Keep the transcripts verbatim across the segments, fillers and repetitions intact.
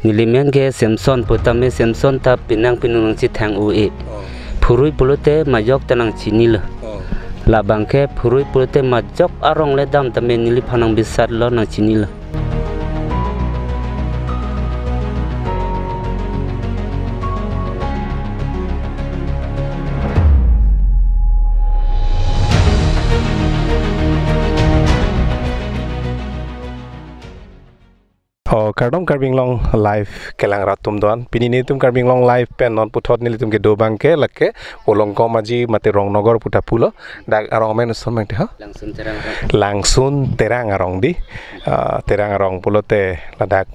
Neli men ke Samson pu tame Samson ta penang penung nangchethang-o-e. Oh. Phurui pulote majok ta nangchinilo. Oh. Labang ke phurui pulote majok arong le dam tame neliphan nangbisatlo, nangchinilo. Oh, kardom Karbi Anglong Live kelang rat atum doan. Pini nelitum Karbi Anglong Live pen non puthot nelitum kedo abang ke lake Olongkom Aji mate Rongnogor pu ta pulo. Dak arong amen koson abang te ho? Langsun Terang. Langsun Terang arong di. Ah, Terang arong pulote ladak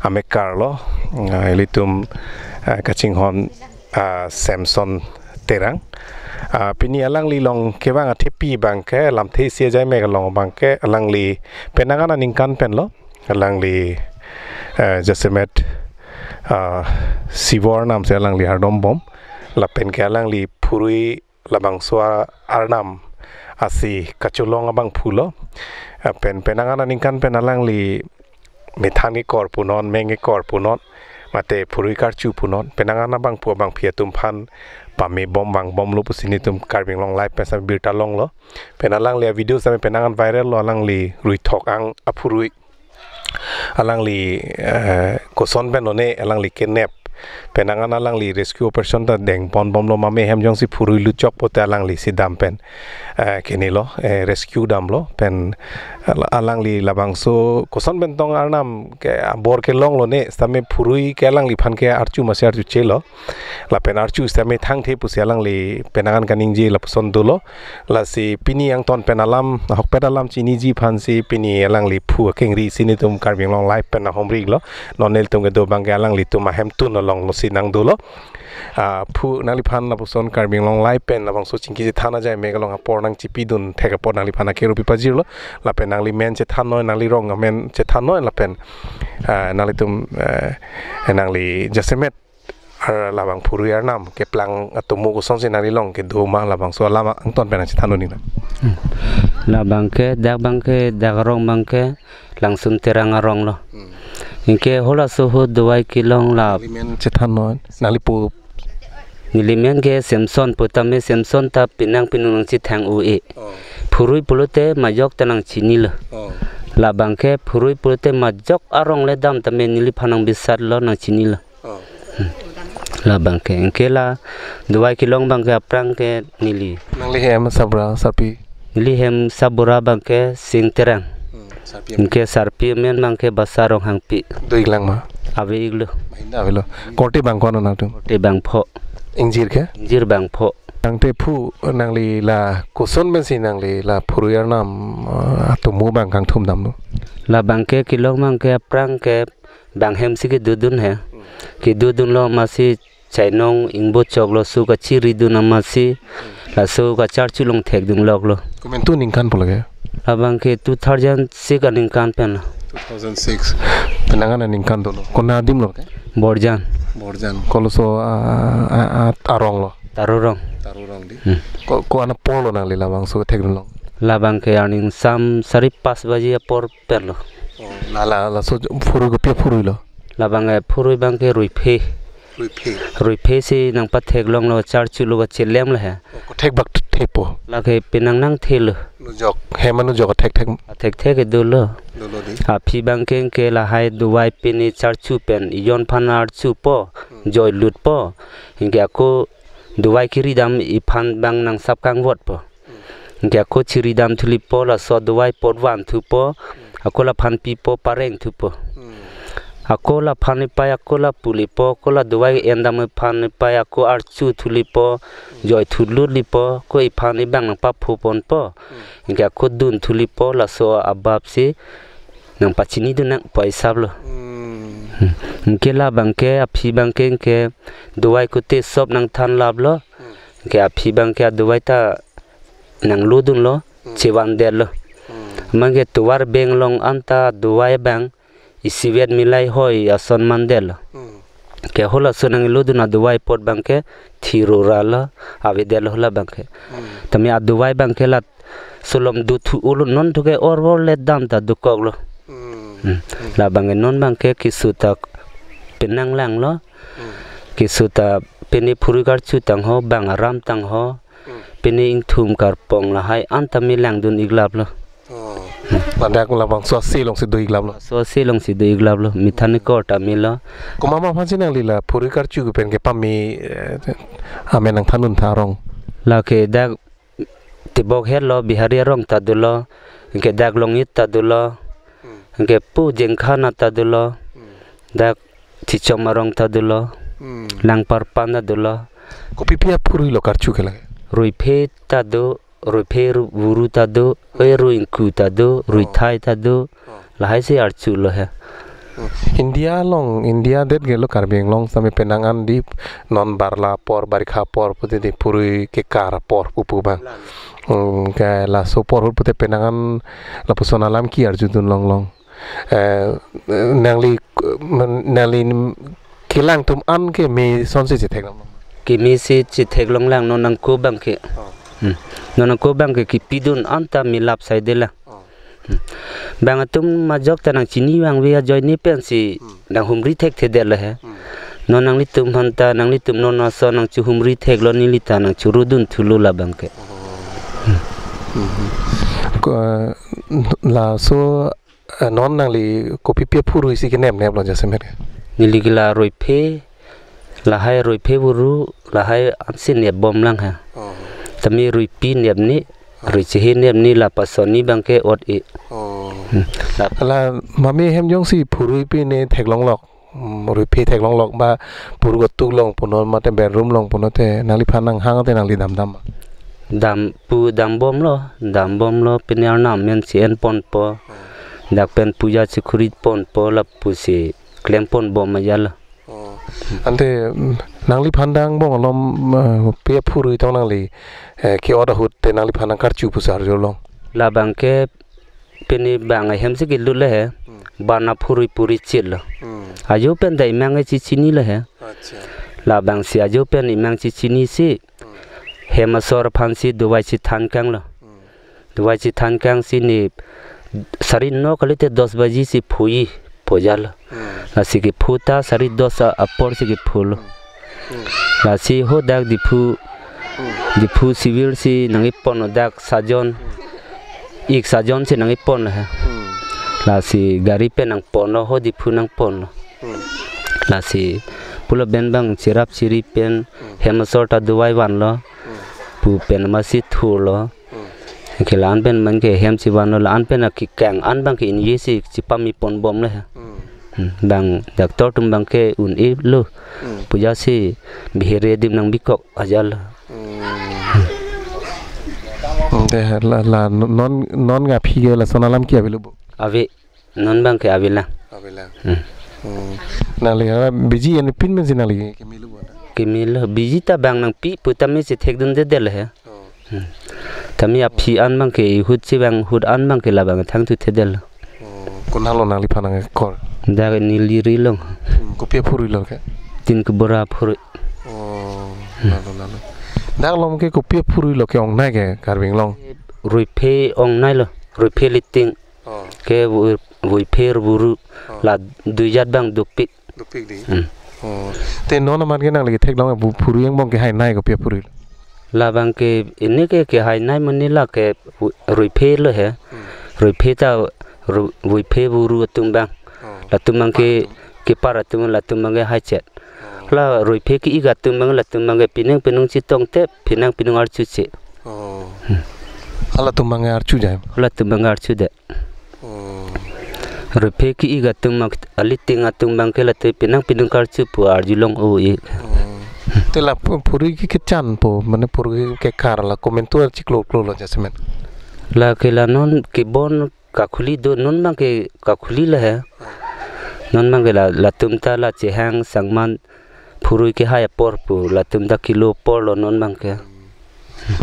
amekar lo. Ah, ilitum, ah, kachinghon, ah, Samson Terang. Ah, pini alangli along kevang athepi abang ke, lamthe isi ajai mek along abang ke, alangli penang an aningkan pen lo. Alangli, eh, jasemet, ah, Sivo arnam si alangli ardom bom. Lapen ke alangli phurui labangso arnam asi kacholong abangphu lo. Ah, pen penang an aningkan pen alangli methan kekor punon, meng kekor punon, mate phurui karchu punon, penang an abangphu abangphi atum aphan pamebom vangbomlo pusi nelitum Karbi Anglong Live pen sami birta longlo. Pen alangli avideo sami penang an viral lo, alangli ruithok ang aphurui. Alangli, eh, koson pen lone alangli kenep. Penang an alangli rescue operation ta dengponbomlo, mame hem jongsi phurui lutchok pote alangli si dam pen, eh, kenilo, eh, rescue damlo. Pen al-, alangli labangso koson pen tong arnam ke abor kelong lone, sitame phurui ke alangliphan ke archu masi archuchelo. Lapen archu sitame thangthe pusi alangli penang an kaningje lapuson dolo. Lasi pini angton pen alam, ahokpet alam chiniji aphansi pini alangli phu akengri si nelitum Karbi Anglong Live pen nahomri lo. Non nelitum kedo abang ke alanglitum ahemtun along lo si nangdolo. Ah, phu nangliphan lapuson Karbi Anglong Live pen labangso chingki chethan ajai mek along apor nangchipidun thek apot nangliphan akero pipajirlo. Lapen nangli men chethan noi, nangli rong amen chethan noi lapen, ah, nanglitum, eh, nangli jasemet ar labang phurui arnam keplang atomo kosonsi nangli along kedo ma, labangso alam angton pen nangchethan un-e nang. Hmm. Labang ke, dak abang ke, dak arong abang ke Langsun Terang arong lo. Hmm. Anke halaso ahut dovai kelong la. Nangli men chethan noi, nangli pu. Neli men ke Samson pu tame Samson ta penang penung nangchethang-o-e. Oh. Phurui pulote majok ta nangchinilo. Oh. Labang ke phurui pulote majok arong le dam tame neliphan nangbisatlo, nangchinilo. Oh. Hmm. Labang ke, anke la dovai kelong abang ke aphrang ke neli. Nangli hem sabura sarpi? Neli hem sabura abang ke Sing Terang. Hmm, sarpi amen? Anke sarpi amen abang ke Basa Ronghangpi. Do-ik lang ma? Ave-iklo. Mahinda avelo. Korte abang ko-an nangtum? Korte abang pho. Ingjir ke? Ingjir abang pho. Tangte phu nangli la koson pensi nangli la phurui arnam, eh, atomo abang kangthum damlo? Labang ke kelong abang ke aphrang ke bang hem si kedodun he. Hmm. Kedodunlo amatsi chainong ingbo choklo, laso kachiridun amatsi, hmm, laso kacharchu along thekdun loklo. Komantu aningkan pu lake? Labang ke two thousand six aningkan pen. Two thousand six. Penang an aningkan dolo. Konat adim lo ke? Borjan. Borjan. Kolaso, ah, ah, ah, arong lo? Taro arong. Taro arong di. Hmm. Ko, ko-an apor lo nangli labangso kethekdun long? Labang ke arningsam sari pas baji apor pen lo. Oh, la, la, laso phurui kopi aphurui lo? Labang ke phurui abang ke ruiphe. Ruiphe. Ruiphe si nangpathek longlo, charchu lo, kachelem lo he. Oh, kothek bak thepo? Lake penang nangthelo. Nujok, hem anujok athekthek? Athekthek ke dolo. Dolo di. Aphi abang ke, anke lahai dovai pini charchu pen ejon aphan archupo, hmm, joi lutpo. Anke ako dovai keridam iphan abang nangsap kangvotpo. Hmm. Anke ako chiridam thulipo, laso dovai pot van thupo, hmm, ako laphan pipo, pareng thupo. Hmm. Ako laphan ipai ako la pulipo, ako la dovai endam iphan ipai ako archu thulipo, joi thulutlipo, ako iphan ibang nangpaphoponpo. Hmm. Anke ako dun thulipo, laso abapsi nangpachinidun nang pu isap lo. Hmm. Hmm. Anke labang ke, aphi abang ke, anke dovai kote sop nangthanlaplo. Hmm. Anke aphi abang ke adovai ta nanglodunlo, hmm, chevandetlo. Hmm. Amat ke tovar beng along anta dovai abang isivet milai hoi ason mandetlo. Hmm. Anke halaso nanglodun adovai pot abang ke thiroralo, avedetlo hala abang ke. Hmm. Tame adovai abang ke la solom dothu-olo, non thu ke orvor le dam ta dokoklo. Hmm. Hmm. Hmm. Labang ke non abang ke keso ta penang langlo. Hmm. Keso ta pine phurui karchu tangho, bang aram tangho. Hmm. Pine ingthum karpong lahai anta me langdun iklaplo. Oh. Ladak labangso ase alongsi do iklaplo. So ase alongsi do iklaplo. Methan kor ta melo. Komat aphansi nangli la phurui karchu pen kepame, eh, amen nangthandun tha arong? Lake dak tebok herlo, Bihari arong ta dolo, anke dak Longnit ta dolo, Hmm. anke pu Jengkhana ta dolo, Hmm. dak Chichom arong ta dolo, Hmm. Langparpan ta dolo. Kopi pi aphurui lo karchu ke lake? Ruiphe ta do, ruiphe ru-, vuru ta do, oi ruingku ta do, Oh. ruithai ta do, Oh. lahai si archu lo he. Hmm. India along, India adet ke lo Karbi Anglong sitame penang an di non barla apor, barikha apor pute di phurui kekar apor pupu bang. Lan. Hmm, ke laso apor ahut pute penang an lapuson alam ke arjudun longlong. Eh, nangli, nangli kelang atum an ke me asonsi chetheklong? Keme si chetheklong lang, non nangko bang ke. Oh. Hmm. Non nangko bang ke kipidun anta me lap saidela. Oh. Hmm. Bang atum majok ta nangchini vangve ajoine pensi Hmm. nanghumri thekthedetlo he. Hmm. Non nanglitum aphanta, nanglitum non ason nangchehumri theklo, neli ta nangcherudun thulo labang ke. Oh. Hmm. Ko, eh, laso, eh, non nangli kopi pi aphurui si kenemneplo jasemet ke? Neli ke la ruiphe, lahai ruiphe vuru, lahai ansi nepbom lang ha. Oh. Tame ruipi nepni, Oh. ruichehi nepni, la pasonni bang ke ot-e. Oh. Hmm. La La mame hem jongsi phurui pine theklonglok, mm, ruiphe theklonglok ba phurui kotuk long punon mate bedroom long punon te nangliphan nanghang te nangli damdam ma? Dam pu dambomlo, dambomlo, pine arnam amen si enponpo. Hmm. Dak pen puja si khurit ponpo, lapusi klemponbom ajal. Oh. Ante, mm, nangliphan dang angbong alom, eh, pi aphurui tong nangli, eh, ke-ot ahut te nangliphan nangkarchu pusi arjulong? Labang ke pine bang ahem si kelut le he, Hmm. bana phurui puri chit lo. Hmm. Ajo pen ta imang e chichinilo he. Acha. Labang si ajo pen imang chichinisi, Hmm. hem asor aphansi dovai si thankanglo. Hmm. Dovai si thankangsi ne sari no kalite dos baji si phui pojal. Hmm. Lasi kephu ta sari dos a-, apor si kephulo. Hmm. Hmm. Lasi ho dak Diphu, Hmm. Diphu civil si nangkepon dak sajon. Hmm. Ik sajon si nangkepon he. Hmm. Lasi gari pen nangponlo, ho Diphu nangponlo. Hmm. Lasi pulo ben bang cherap cheri pen Hmm. hem asor ta dovai vanlo. Hmm. Pu pen masi thurlo. Hmm. Ke la-an pen man ke hem si vanlo, la-an pen akikang an bang ke inye si chipami ponbomlo he. Hmm. Hmm. Bang doctor atum bang ke un-elo. Hmm. Puja si bihere adim nangbikok ajal. Hmm. Hmm, te la, la, non, non aphi ke lason alam ke avelo bo? Ave. Non bang ke avelang. Avelang. Hmm. Hmm. Nangli ha biji en pin men si nangli kemelo bo na? Kemelo. Biji ta bang nangpi pu tame si thekdundedetlo he. Oh. Hmm. Tame aphi an bang ke ihut si bang hut an bang ke labang thangthuthedetlo. Oh. Konatlo nangliphan nangkor? Dak neli ri along. Hmm. Kopi aphurui lo ke? Tin kebora aphurui. Oh. Hmm. Lalo, lalo. Dak alom ke kopi aphurui lo ke-ongnei ke Karbi Anglong? Ruiphe ongneilo. Ruiphe liting. Oh. Ke vu-, vuiphe vuru. Oh. La duijat bang dopik. Dopik di. Hmm. Oh. Te non amat ke nangli theklong bu phurui angbong ke hainei kopi aphurui? Labang ke ini ke, kehainei mani la ke vu-, ruiphe lo he. Hmm. Ruiphe ta ru-, vuiphe vuru atum bang. Oh. Latum bang ke, kepar atum. Kepar atum latum bang ke haichet. Oh. La ruiphe ke-ik atum bang latum bang ke penang penang chetong te penang penang archu che. Oh. Hmm. Halatum bang ke archu jai? Halatum bang ke archu de. Oh. Ruiphe ke-ik atum mak-, aliting atum bang ke late penang penang karchu pu arjulong o-e. Oh. Te la phu-, phurui ke kechan po, mane phurui kekar la komentu archiklo klo lo jasemet? La ke la non kebon kakhuli do, non bang ke kakhuli lo he. Non bang ke la, latum ta la chehang sangman phurui kehai apor pu, latum ta kelo apor lo non bang ke.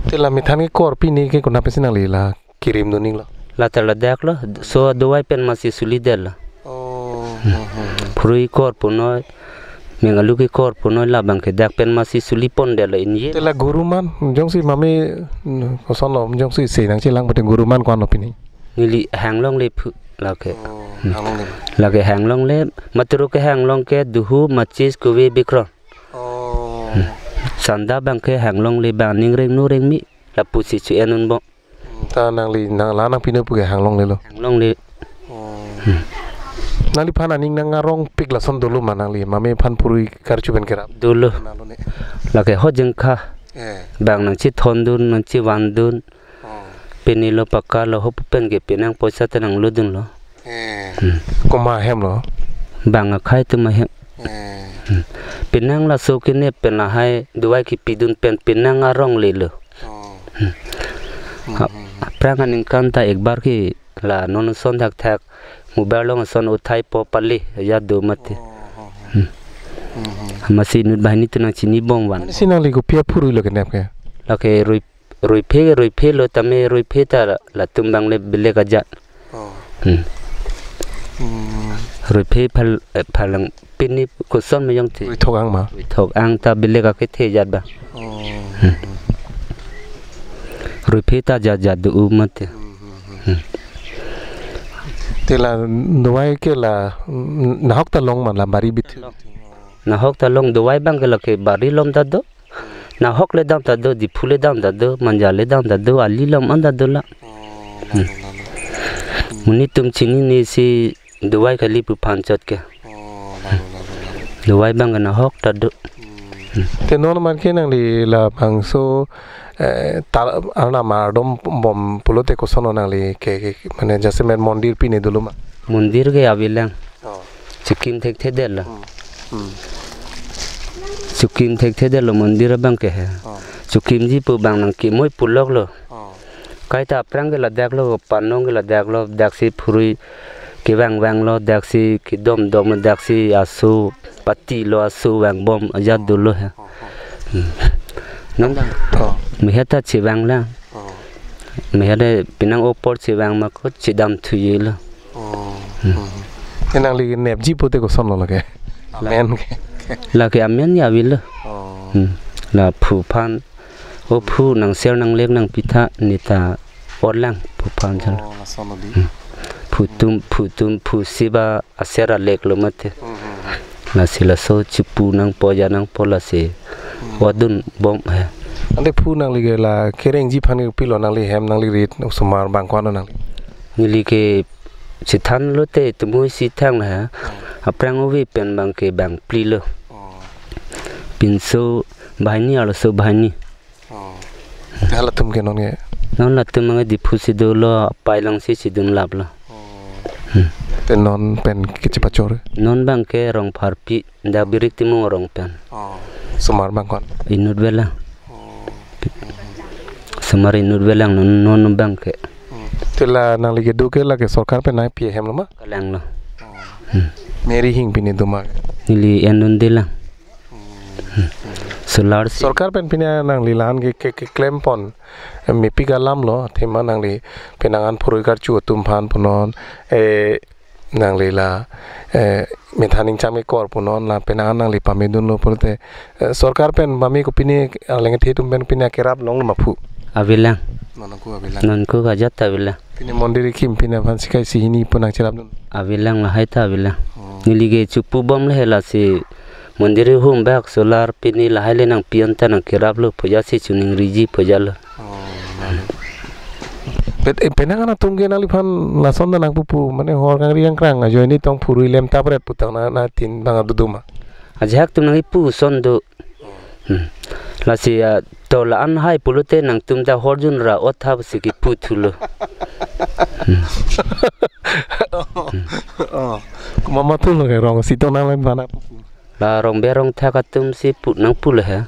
Te la methan kekor pine ke konat pensi nangli la kerim dun-iklo? La ta ladak lo, so dovai pen masi sulidetlo. Oh, hmm, hmm, hmm. Phurui kor punoi, meng alu kekor punoi labang ke dak pen masi sulipondetlo inye. Te la guruman, jongsi mame, mm, kosonlo, jongsi se nangchelang pute guruman ko-anlo pine? Neli hanglongle phu la ke. Oh. Hanglongle ma? Lake hanglongle, maturu ke hanglong ke duhu, machis, kove, bikron. Oh. Hmm. Sanda abang ke hanglongle abang ning rengno rengmi lapusi chu-en unbom. Hmm, ta nangli nang la nangpinoi pu ke hanglongle lo? Hanglongle. Oh. Hmm. Nangliphan aning nang arongpik lason dolo ma nangli? Mame aphan phurui karju pen kerap? Dolo. Nalo ne. Lake ho jengkha. Eh. Abang nangchethondun, nangchevandun. Oh. Pini lo pakka lo, hopu pen ke penang poisa ta nanglodunlo. Eh. Hmm. Komat ahem lo? Bang akhei atum ahem. Eh. Hmm. Penang laso kenep pen lahai dawai kepidun pen penang arong lelo. Oh. Hmm. Hmm, ha, hmm, hmm. Aphrang aningkan ta ekbar ke la non ason thakthak mobile along ason uthai po pale ajat do mati. Oh, oh, oh. Hmm. Hmm, hmm. Amatsi inut banghini atum nangchinibom van. Mane si nangli kopi aphurui lo kenep ke? Lake rui, ruiphe, ruiphe lo tame ruiphe ta la, latum abang le belek ajat. Oh. Hmm. Hmm. Ruiphe phal, eh, phalang pini koson mejong the. Ruithok ang ma? Ruithok ang ta belek akethe ajat ba. Oh. Hmm. Ruiphe ta ajat ajat do-u mati. Hmm, hmm, hmm. Hmm. Te la dawai ke la, mm, nahok ta long ma la bari bit? Nahok ta long, dawai abang ke lake bari along ta do. Nahok le dam ta do, Diphu le dam ta do, Manja le dam ta do, ali along an ta do la. Oh, hmm, lalo, lalo. Hmm. Monit atum chinine si dawai kali pu aphan chot ke. Oh, lalo, lalo, lalo. Dawai abang ke nahok ta do. Hmm. Hmm. Te non amat ke nangli labangso, eh, ta, arnam ardom bom pulote koson lo nangli ke, ke, mane jasemet mondir pine dolo ma? Mondir ke avelang. Oh. Chekim thekthedetlo. Hmm. Hmm. Chekim thekthedetlo mondir abang ke he. Oh. Chekimji pu abang nangkimoi puloklo. Oh. Kaita aphrang ke ladak lo, panong ke ladak lo, daksi phurui kevangvanglo, daksi kedomdomlo, daksi aso patilo, aso vangbom ajat dolo he. Oh, oh. Hmm. Nonta. Oh. Meheta chevanglang. Oh. Meheta penang apor chevang ma ko chedam thuji lo. Oh. Hmm. Hmm. Te nangli nepji pute koson lo lake? La-, amen ke. Lake amen ya avelo. Oh. Hmm. La phu aphan, o phu nangser nanglek nangpitha neta orlang phu aphan chal. Oh, lason lo di. Hmm. Phu atum, phu atum, phu siba aser alek lo mati. Hmm, hmm, hmm. Lasi laso chepu nangpo ja nangpo lasi. Hmm. Odunbom he. Ante phu nangli ke la kerengji aphan ke kopilo nangli hem nangli rit osomar bang ko-an lo nangli? Neli ke chethan lote tumui si thang la ha. Hmm. Aphrang ove pen abang ke bang phli lo. Oh. Pinso banghini arloso banghini. Oh. Te halatum ke non ke? Non latum abang ke Diphu si dolo, apai along si chedun laplo. Oh. Hmm. Te non pen kechepachor? Non abang ke Rongpharpi, dak Birik Timung arong pen. Oh. Osomar bang ko-an? Inut Velang. Oh. Osomar Inut Velang non, non abang ke. Hmm. Te la nangli kedo ke lake sorkar pen nangpi ahem lo ma? Kalang lo. Oh. Hmm. Meri hing pine do ma? Neli en dundelang. Hmm. Solar si. Sorkar pen pine nangli la-an ke, ke, keklempon, eh, mepik alam lo, athema nangli penang an phurui karju atum aphan punon, eh, nangli la, eh, methang ningchang mekor punon la penang an nangli pamedunlo pulote, eh, sorkar pen pame ko pine arleng kethe atum pen pine kerap longlo ma phu? Avelang. Non ko avelang. Non ko ajat ta avelang. Pine mondir kim pine aphan sikai si hini pu nangcherapdun? Avelang, lahai ta avelang. Oh. Neli ke chepubom le he lasi mondir ahum bak solar pine lahai le nangpi anta nangkeraplo pu ja si chuning riji pu ja lo. Oh, lalu. Bet, eh, penang an atum ke nangliphan lason ta nangpupu, mane hor kangri kangkrang ajoine tong phurui lemtapret pu tang na, na tin bang adu do ma? Ajahak atum nangkipu ason do. Hmm. Lasi, ah, to la-an hai pulote nangtum ta horjun ra othap si kipu thulo. Hmm. Oh. Komat atum lo ke rong si to nang len bana pupu? La rong berong thak atum si pu nangpulo he.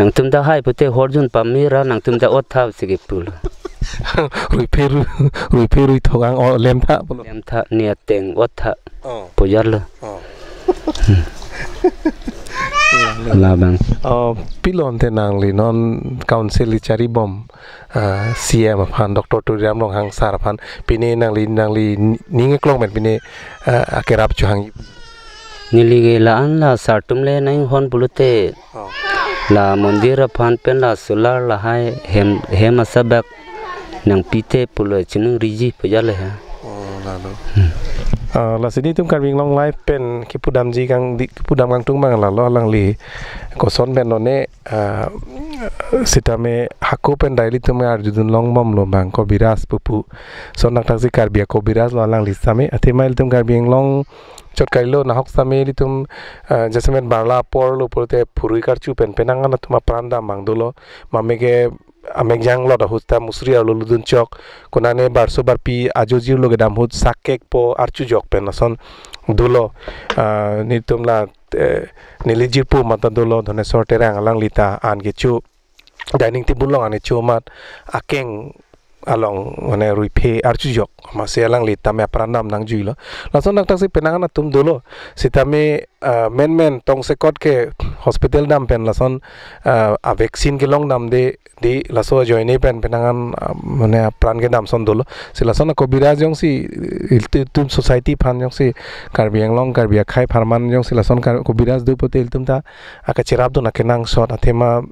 Nangtum ta hai pute horjun pame ra nangtum ta othap si kipulo. Ruiphe ru-, ruiphe ruithok ang o lemtha pulo. Lemtha ni ateng othap. Oh. Pu ja lo. Oh. Hmm. Labang. Oh, pilo ante nangli non council li charibom, ah, C M aphan, Doctor Tuliram Ronghang sir aphan, pine nangli, nangli ning eklong pen pine, ah, akerap chohang. Neli ke la-an la sir atum le nanghon pulote. Oh. La mondir aphan pen la solar lahai hem, hem asabak nangpite pulo chuning riji pu ja le ha. Oh, lalu. Hmm. Ah, lasi nelitum Karbi Anglong Live pen kipudamji kang di, kipudam kangtung abang lalo alangli koson pen lone, ah, sitame hako pen dai ilitum arjudun longbomlo abang Kobiraj pupu. Lason thakthak si Karbi a-Kobiraj lo alangli sitame. Athema ilitum Karbi Anglong chot kalilo, nahok sitame ilitum, ah, jasemet barla apor lo pulote phurui karchu pen penang an atum apran dam abang dolo. Mame ke amek janglot ahut ta musri arlo lutdun chok. Konane barso barpi ajo jirlo kedam ahut sakek po archujok pen lason dolo. Ah, nelitum la, eh, neli jirpo amat ta dolo, Dhoneswar Terang, alangli ta an kecho dining table along an kecho amat akeng along mane ruiphe archujok. Amatsi alangli tame apran dam nangjuilo. Lason thakthak si penang an atum dolo. Sitame, ah, menmen tongsekot ke hospital dam pen lason, ah, a-vaccine kelong damde, di laso ajoine pen penang an, ah, mane apran kedam ason dolo. Si lason a-Kobiraj jongsi ilitum society aphan jongsi Karbi Anglong, Karbi akhei apharman jongsi lason kar-, Kobiraj do pulote ilitum ta akacherapdun akenangsot, athema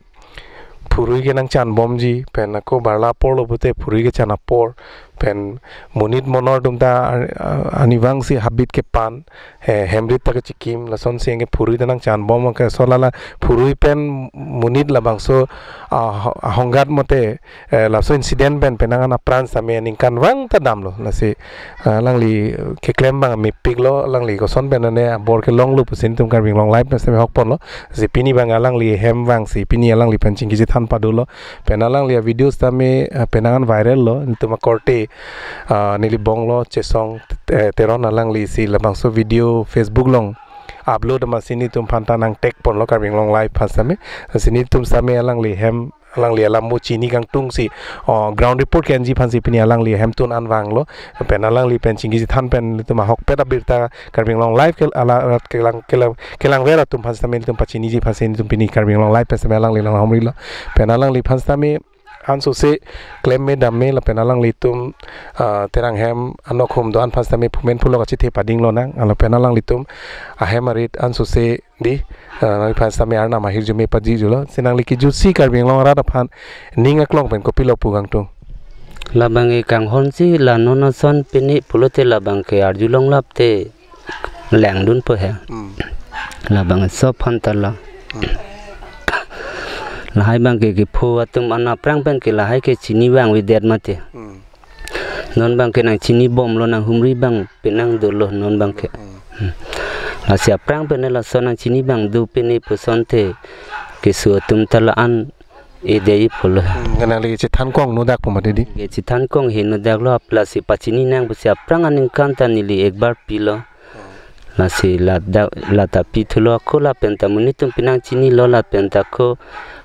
phurui ke nangchanbomji, pen ako barla apor lo pulote phurui kechan apor, pen monit monor atum ta ar-, a-, arnivang si habit kepan, he, hem rit ta kechikim, lasonsi ke phurui ta nangchanbom ke, laso lala phurui pen monit labangso, ah, ho-, ahonggat mate, eh, laso incident pen penang an apran sitame ningkan vang ta damlo. Lasi, ah, alangli keklem abang mepiklo, alangli koson pen lone abor kelonglo pusi nelitum Karbi Anglong Live pen sitame hokponlo. Si pini abang alangli hem vangsi pini alangli pen chingki chethan padolo. Pen alangli a-video sitame, ah, penang an viral lo, nelitum akorte, ah, neli bonglo Chesong, eh, Teron, alangli si labangso video Facebook along upload amatsi nelitum aphan ta nang tag ponlo Karbi Anglong Live aphan sitame. Si nelitum sitame alangli hem, alangli alam mo chini kangtungsi, oh, ground report ke-enji aphansi pini alangli hemtun an vanglo. Pen alangli pen chingki chethan pen nelitum ahokpet abirta Karbi Anglong Live ke ala rat kelang, kelang, kelangver atum aphan sitame nelitum pachiniji aphansi nelitum pini Karbi Anglong Live pen sitame alangli nanghumrilo. Pen alangli aphan sitame ansose klem me dam me lapen alanglitum, ah, Terang hem anok hum do-an aphan sitame phumen phulok achethe pading lonang. Lapen alanglitum ahem arit ansose di, ah, nangliphan sitame arnam ahirjume pajirjulo. Si nangli kejutsi Karbi Anglong arat aphan ning aklong pen kopilo pu kangtung? Labang ke kanghonsi la non ason pini pulote labang ke arju longlap te langdunpo he. Hmm. Labang sob aphan ta lo. Hmm. Lahai abang ke kepho atum an aphrang pen ke lahai ke chini vangvedet mati. Hmm. Non abang ke nangchinibomlo, nanghumri abang penang dolo non abang ke. Hmm. Hmm. Lasi aphrang pen laso nangchini abang do pini pusonte keso atum ta la-an e dei pulo. Hmm, nangli chethan kong nodak pu mati di? Ke chethan kong he nodaklo, apla si pachini nang pusi aphrang aningkan ta neli ekbar pilo. Hmm. Lasi ladak, lata pithulo ako lapen ta monit atum penang chinilo lapen ta ako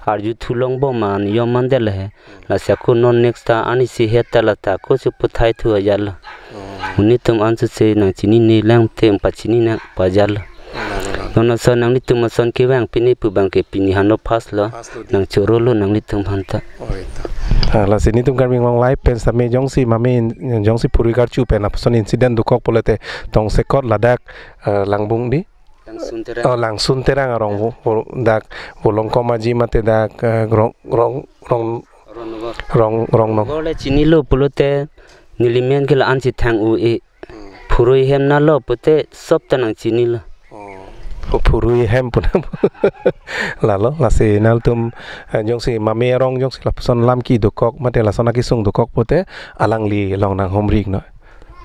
arjuthu longbom an yom mandel he. Hmm. Lasi ako non next ta ani si het ta lata ako si puthaithu ajatlo. Hmm. Monit atum ansose nangchinine lang te pachini nang pu ajatlo. Hmm. Non ason nanglitum ason kevang pini pu abang ke pini hano pass lo. Pass lo di. Nangchorolo nanglitum aphan ta. Oh, ita. Ah, lasi nelitum Karbi Anglong Live pen sitame jongsi mame in-, jongsi phurui karchu pen lapuson incident dokok pulote tongsekot ladak, eh, Langbung di? Langsun Terang. Oh, Langsun Terang arong vo-, vo-, dak Volongkom Aji mate dak, eh, Rong, Rong, Rong, Rong Nogor. Rong, Rong Nogor. Nogor le chinilo pulote neli men ke la-an si thang-o-e. Hmm. Phurui hem nalo pute sob ta nangchinilo. Oh. Phu-, phurui hem pu nang. Lalo, lasi nangtum, eh, jongsi mame arong jongsi lapuson lam kedokok, mate lason akesung dokok pute, alangli along nanghumri iknon.